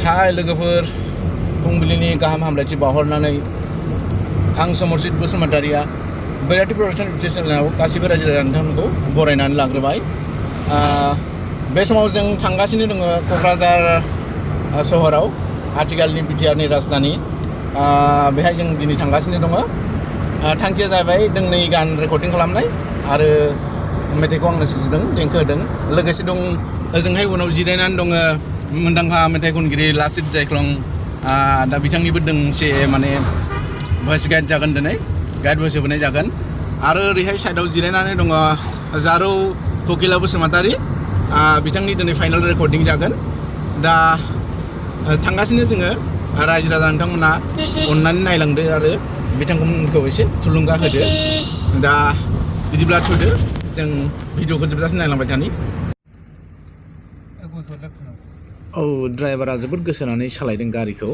हाय लोगोफोर फुंबिलिनि गाहाम हामलायथि बावहरनानै आं समरजित बसुमतारिया बैराथि प्रडाक्शन इउटुब चेनेलाव गासिबो रायजो राजाखौ बरायनानै लाग्रोबाय। बे समाव जों थांगासिनो दङ क'क्राझार सहराव, आथिखालनि बिटिआरनि राजधानी। बेहाय जों दिनै थांगासिनो दङ। थांखिया जाबाय दोंनै गान रेकर्डिं खालामनाय आरो मेथाइखौ आंनो सुजुदों, देंखो होदों। लोगोसे दं ओजोंहाय उनाव जिरायनानै दङ मुंदांखा मेथाइ खनगिरि लासित जायख्लं। दा बिथांनिबो दोंसे माने भइस गाइड जागोन, दिनै गाइड भइस होबोनाय जागोन। आरो ओरैहाय साइडआव जिरायनानै दङ जारौ ककिला बसुमतारी, बिथांनि दिनै फाइनाल रेकर्डिं जागोन। दा थांगासिनो जोङो, रायजो राजा नोंथांमोना अननानै नायलांदो आरो बिथांमोनखौ एसे थुलुंगा होदो। दा बिदिब्ला थुदो, जों भिडिअखौ जोबजासिम नायलांबाय थानि। औ, ड्राइभारा जोबोद गोसो होनानै सालायदों गारिखौ,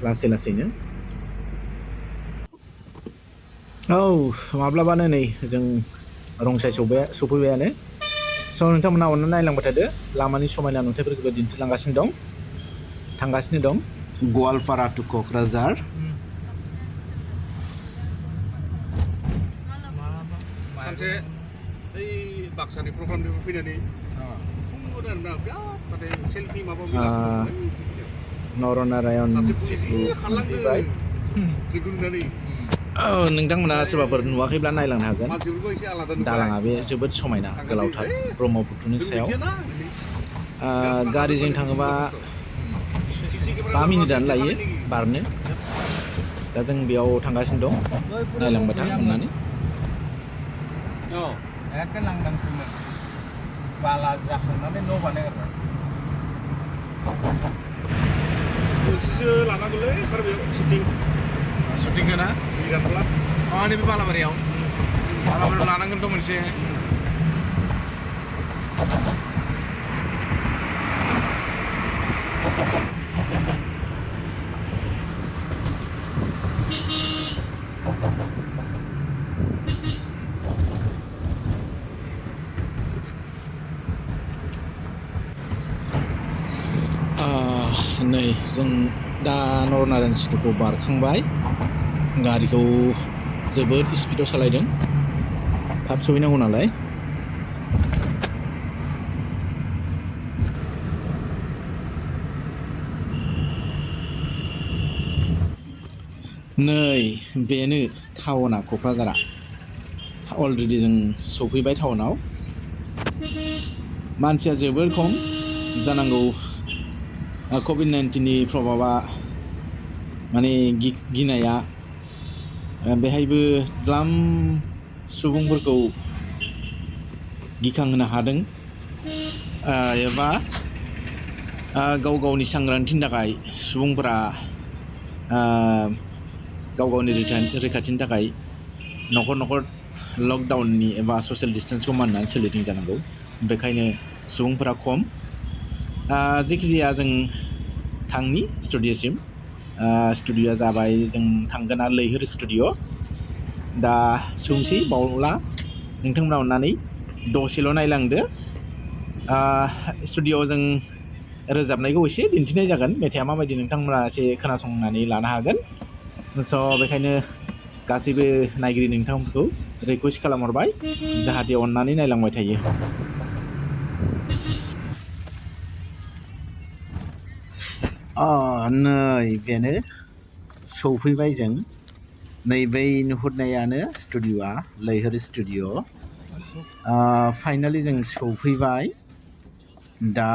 लासै लासैनो। औ, माब्लाबानो नै जों रंसाय सफैबायानो। स' नोंथांमोना अननानै नायलांबाय थादो, लामानि समायना नुथायफोरखौ दिन्थिलांगासिनो दं, थांगासिनो दं गवालपारा टु क'क्राझार। सानसे बै बाक्सानि प्रग्रामनिफ्राय फैनानै बिराद सेल्फि माबा नरनारायण खारलांदों जोंखौ नुनानै। औ, नोंथांमोना सोरबाफोर नुवाखैब्ला नायलांनो हागोन। मानसिफोरखौ एसे आलादा नुबाय। दालाङा बे जोबोद समायना, गोलावथार, ब्रह्मपुत्रनि सायाव। गारिजों थाङोबा 5 मिनिटानो लायो बारनो। दा जों बेयाव थांगासिनो दं, नायलांबाय था अननानै। एखे लांदांसोमोन, बाला जाखांनानै न' बानायगारबाय। मोनसेसो लानांगौलै सार, बेयाव शुटिं होना नैबे बालाबारियाव लानांगोनथ' मोनसे। नै जों दा नरनारायण सेतुखौ बारखांबाय। गारिखौ जोबोद स्पिडाव सालायदों, थाब सहैनांगौ नालाय। नै बेनो टाउना, क'क्राझारा। अलरेडि जों सफैबाय टाउनाव। मानसिया जोबोर खम जानांगौ। कभिड-19नि प्रभाबा माने गिनाया बेहायबो द्लाम सुबुंफोरखौ गिखांहोनो हादों, एबा गाव गावनि सांग्रांथिनि थाखाय सुबुंफोरा गाव गावनि रैखाथिनि थाखाय न'खर न'खर लकडाउननि एबा ससियेल डिस्टेन्सखौ मानिनानै सोलिदों जानांगौ। बेखायनो सुबुंफोरा खम। जेखिजाया जों थांनि स्टुडिअ'सिम। स्टुडिअ'आ जाबाय, जों थांगोना लैहोर स्टुडिअ'। दा सौसै बावला, नोंथांमोना अननानै दसेल' नायलांदो। स्टुडिअ'आव जों रोजाबनायखौ एसे दिन्थिनाय जागोन, मेथाइआ माबायदि नोंथांमोना एसे खोनासंनानै लानो हागोन। स' बेखायनो गासैबो नायगिरि नोंथांमोनखौ रिकुवेस्ट खालामहरबाय, जाहाथे अननानै नायलांबाय थायो। नै बेनो सौफैबाय जों। नैबै नुहुरनायानो स्टुडिअ'आ, लैहोर स्टुडिअ'। फाइनालि जों सौफैबाय। दा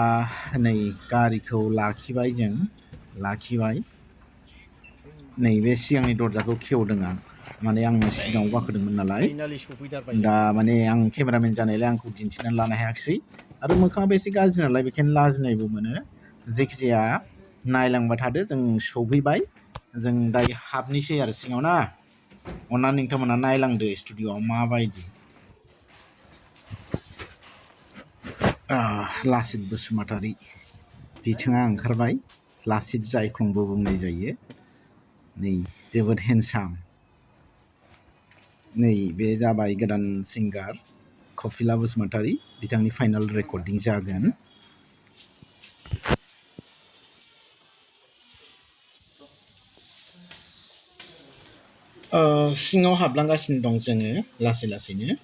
नै गारिखौ लाखिबाय जों, नैबे सिगांनि दरजाखौ खेवदों आं, माने आं सिगाङाव गाखोदोंमोन नालाय। दा माने आं केमेरामेन जानायलाय आंखौ दिन्थिनानै लानो हायाखिसै, आरो मोखाङाबो एसे गाज्रि नालाय, बेखायनो लाजिनायबो मोनो। जेखिजाया नायलांबाय थादो, जों सौफैबाय। जों दायो हाबनोसै आरो सिङाव ना। अननानै नोंथांमोना नायलांदो स्टुडिअ'आव माबायदि। लासित बसुमतारी बिथाङा ओंखारबाय, लासित जायख्लंबो बुंनाय जायो। नै जोबोद हेन्डसाम। नै बे जाबाय गोदान सिंगार ककिला बसुमतारी, बिथांनि फाइनाल रेकर्डिं जागोन। सिङाव हाबलांगासिनो दं जोङो लासै लासैनो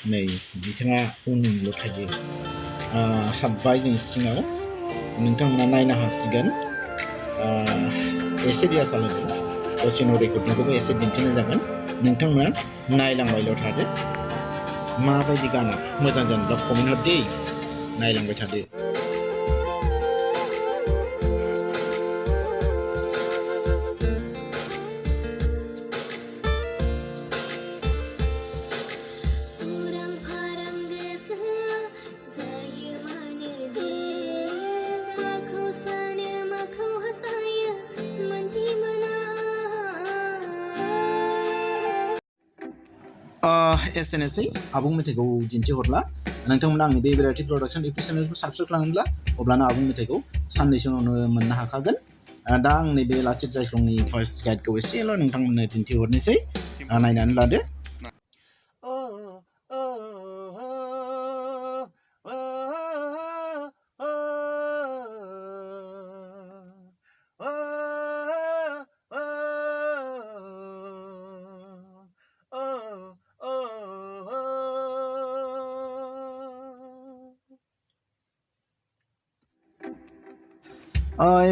नै बिथाङा उनल' थायो हाबबाय जों सिङाव नोंथांमोना नायनो हासिगोन एसे रिया जालांदों दसे उनाव रेकर्डिंखौबो एसे दिन्थिनाय जागोन नोंथांमोना नायलांबायल' थादो माबायदि गाना मोजां जानोब्ला कमेन्ट हर दे नायलांबाय थादो एसेनोसै आबुं मेथाइखौ दिन्थिहरला नोंथांमोना आंनि बे भेराइटि प्रडाक्शन इउटुब चेनेलखौ साबस्क्राइब खालामोब्ला अब्लानो आबुं मेथाइखौ साननैसो उनावनो मोननो हाखागोन दा आंनि बे लाचित जायख्लंनि फार्स्ट गाइडखौ एसेल' नोंथांमोननो दिन्थिहरनोसै नायनानै लादो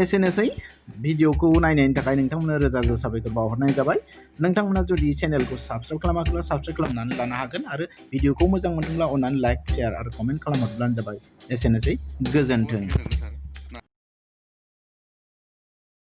एसेनोसै भिडिअखौ नायनायनि थाखाय नोंथांमोननो रोजा रोजा साबायखर बावहरनाय जाबाय नोंथांमोना जुदि चेनेलखौ साबस्क्राइब खालामाखैब्ला साबस्क्राइब खालामनानै लानो हागोन आरो भिडिअखौ मोजां मोनदोंब्ला अननानै लाइक शेयार आरो कमेन्ट खालामहरब्लानो जाबाय एसेनोसै गोजोन्थों